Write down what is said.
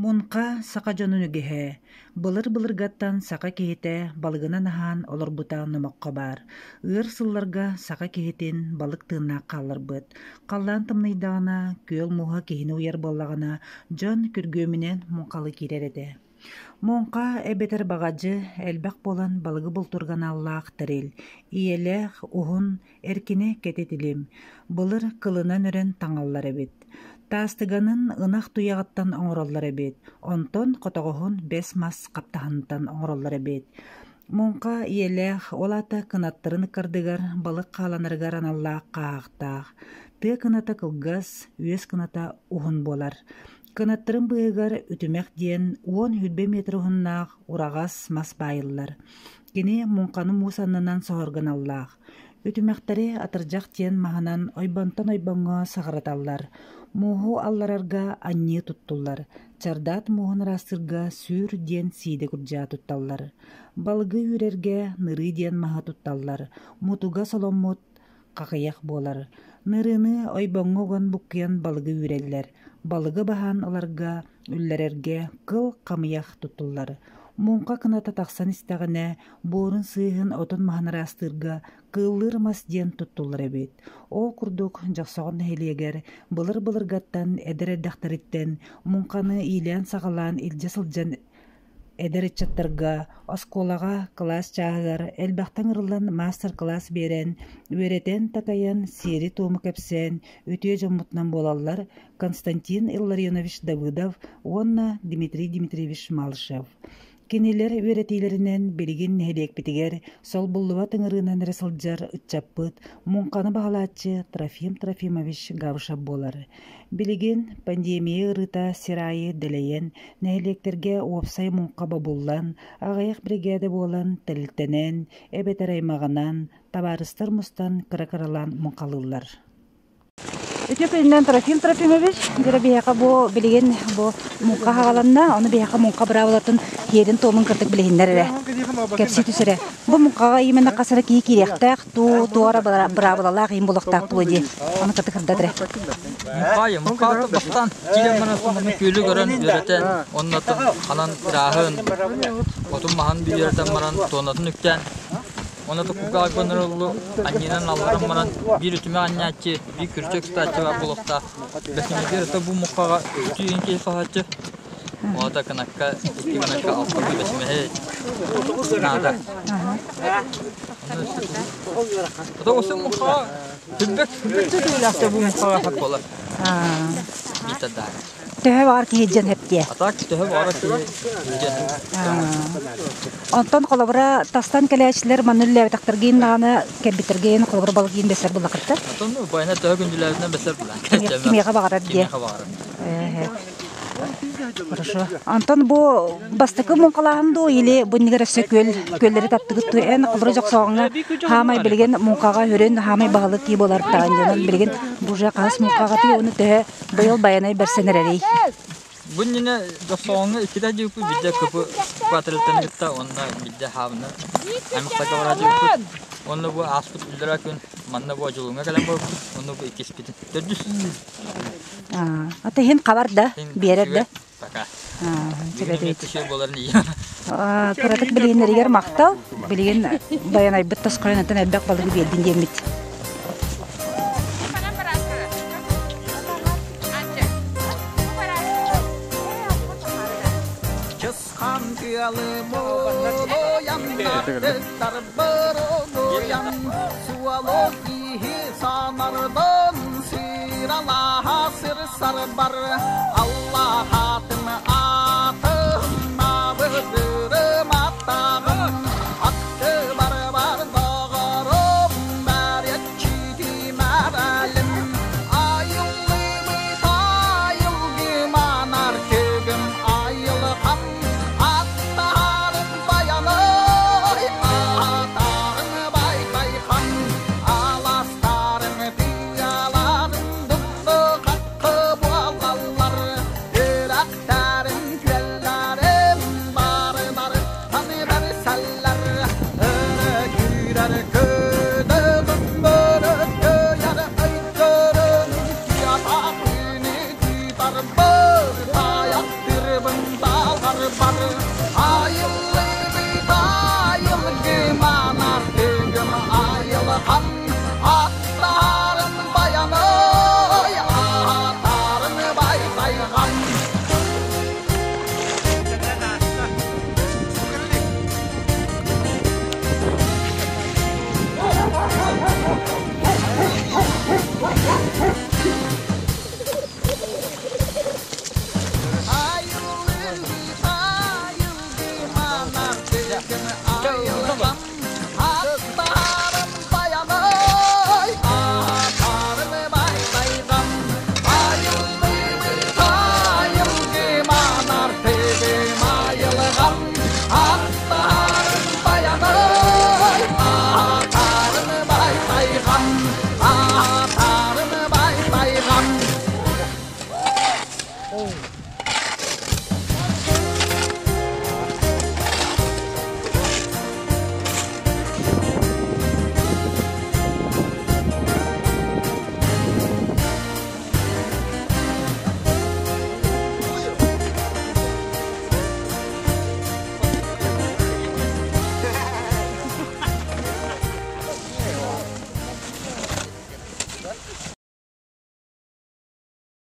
Муҥха саха дьонун үгэһэ, былыр-былыргаттан саха киһитэ балыгынан аһаан олорбута номоххо баар. Ыар сылларга саха киһитин балык тыыннаах хаалларбыт. Халлаан тымныйдаҕына, күөл мууһа киһини уйар буоллаҕына, дьон күргүөмүнэн муҥхалыы киирэр этэ. Муҥха эбэтэр баҕадьы элбэх буолан балыгы бултуурга аналлаах тэрил, ийэлээх, уһун, эркинэ кэтит илим, былыр кылынан өрөн таҥаллар эбит. Таастыганын ынах туйаҕыттан оҥороллор эбит, онтон хотоҕоһун бэс мас хаптаһынтан оҥороллор эбит. Муҥха ийэлээх, ол аата кынаттарын ыккардыгар балык хааланарыгар аналлаах хааһахтаах. Тыа кыната кылгас, үөс кыната уһун буолар. Кынаттарын быыһыгар үтүмэх диэн 10-20 метр уһуннаах ураҕас мас баайыллар. Кини муҥханы муус аннынан соһорго аналлаах. Үтүмэхтэри атырдьах диэн маһынан ойбонтон ойбоҥҥо саҕыраталлар. Мууһу алларарга анньыы туттуллар. Чардаат мууһун ыраастыырга сүүр диэн сиидэ курдьаа тутталлар. Балыгы үүрэргэ нырыы диэн маһы тутталлар. Мутуга соломмут хахыйах буолар. Нырыыны ойбоҥҥо уган буккуйан балыгы үүрэллэр. Балыгы баһан ыларга, үллэрэргэ кыл хамыйах туттуллар. Муҥха кыната тахсан истэҕинэ, буорун сыыһын отун-маһын ыраастыырга кыыллыыр мас диэн туттуллар эбит. Ол курдук Дьохсоҕон нэһилиэгэр былыр-былыргаттан эдэр эрдэхтэриттэн муҥханы иилээн-саҕалаан илдьэ сылдьан эдэр ыччаттарга оскуолаҕа кылаас чааһыгар элбэхтэ ыҥырыллан маастар-кылаас биэрэн, үөрэтэн-такайан, сиэри-туому кэпсээн үтүө дьоммутунан буолаллар Константин Илларионович Давыдов уонна Дмитрий Дмитриевич Малышев. Кинилэр үөрэтиилэринэн билигин нэһилиэкпитигэр солбуллубат ыҥырыынан эрэ сылдьар ыччаппыт муҥханы баһылааччы Трофим Трофимович Габышев буолар. Билигин пандемия ыарыыта сир аайы дэлэйэн, нэһилиэктэргэ уопсай муҥха бобуллан, аҕыйах биригээдэ буолан тэрилтэнэн, эбэтэр аймаҕынан, табаарыстар мустан кыра-кыралаан муҥхалыыллар. Үтүө күнүнэн Трофим Трофимович, дьэ биһиэхэ бу билигин бу муҥха хаҕаланна, ону биһиэхэ муҥха быраабылатын сиэрин-туомун кырдык билиһиннэр эрэ, кэпсии түс эрэ. Бу муҥхаҕа именно хас эрэ киһи киириэхтээх, туу, туора быраабылалаах иин буолуохтаах буолуо дии. Ону кырдык кырдат эрэ. Муҥхаайы, муҥхааты бастаан киирэн баран сонуну күөлү көрөн үөрэтэн, оннотон ханан ырааһын, отун маһын үөрэтэн баран туонатын үктээн Уонна туккуга арбанырыллу анньыынан алларан баран биир үтүмэх анньааччы, биир күрүчүөк сытааччы баар буолуохтаах. Бэсимэтигэр ото бу муххаҕа үтүү иһин киһи соһооччу. Оҕото кынакка, икки кынакка алталыы бэсимэһи наада. Ото осы муххаҕа түрбэк түрбэкчэ түүлээхтэ бу муххаҕа хат буолар. Биитэ даа. Төһө баҕар киһи дьэн хэптиэ. А так төһө баҕар киһи дьэн. Онтон холобура тастан кэлээччилэр манна үлэлээбэтэхтэргин даҕаны кэлбиттэргин холобура балыгын бэсэр буллахыттар. Отон байына төһө күндүлээбитинэн бэсэр булан. Кимиэхэ баҕарар диye. Кимиэхэ баҕарар. Хорошо. Антон бу бастакы муҥхалааһын дуу или бу иннигэр өссө күөл күөллэри таптыгыт дуу эн холобура дьохсооҕуҥа хаамай билигин муҥхаҕа үрүн хаамай баһылык кии буолар таҕан дьонун билигин бу уже хаһыс муҥхаҕа тыы ону төһө Быйыл Байанай бэрсэн эрэрий? Бу иннинэ Дохсоҕоҥҥо иккитэ дьиэппит, биирдэ КП патрультан кытта уонна биирдэ хаабына аймахтарга бараа дьиэппит. Уонна бу ааспыт үллэрэ күн манна бу Одьулууҥҥа кэлэн барбыппыт, уонна бу иккиспитин. Төрдүс. Ата иһин хабар да, биэрэр да? Пока. Билигин Кыратык билиһиннэригэр махтал. Билигин Байанайбыт тосхойон элбэх балыгы биэрдин диэммит. Сарбар Аллаһатын атын абыдырым аттаҕым аттыбар бар доҕорум бәреччити мәрәлім айыллыбыт айылгыманар көгүм айылҕам аттарым баяной атарым бай-байхан аластарым тыаларым дутты буолаллар үрэхтэрин күөллэрин барыларыттан бэрсэллэр өрө күүрэр көдөҕүм бөрөкөйөр өйдөрүн тыатаах үүнү тыытар быр тайах тырбын. Айылгым.